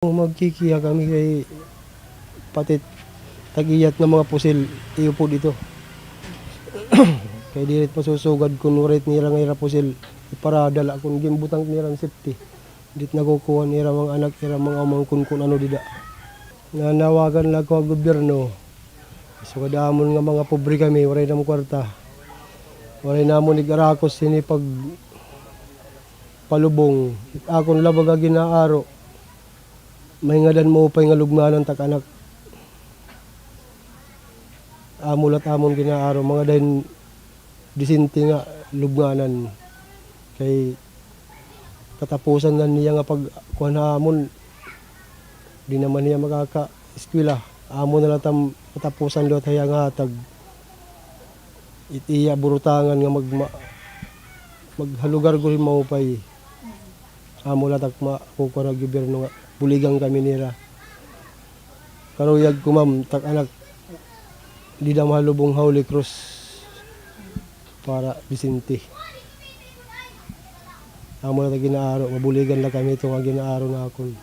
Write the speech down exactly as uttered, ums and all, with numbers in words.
Magkikiha kami kay pati tag-iya it nga mga pusil, iupod ito. Kay diri it masusugad kun waray it nira nga ira pusil, iparada la kun ginbutang nira an safety. Diri it nakukuha an ira mga anak, ira mga umangkon kun ano dida. Nanawagan la ako ha gobyerno. Sugad amon nga mga pobre kami, waray namon kwarta. Waray namon ig-arakos hini pag palubong. Akon la baga gin-aaro. Mahingadan maupay nga lubnganan tak anak. Amo la it amon gin-aaro, mangadahin disente nga lubnganan. Kay katapusan na niya nga pagkuan ha amon, di naman hiya makakaeskwela. Amo na la it am katapusan liwat ha iya nga hatag. It iya burutangan nga mag-, ma-, maghalugar gud hin maupay. Amo la it ak makukuan ha gobyerno nga buligan kami nira. Karuyag ko, ma'am, tak anak dida mahalubong ha Holy Cross para disente. Amo la it ak gin-aaro, mabuligan la kami ito nga gin-aaro nakon.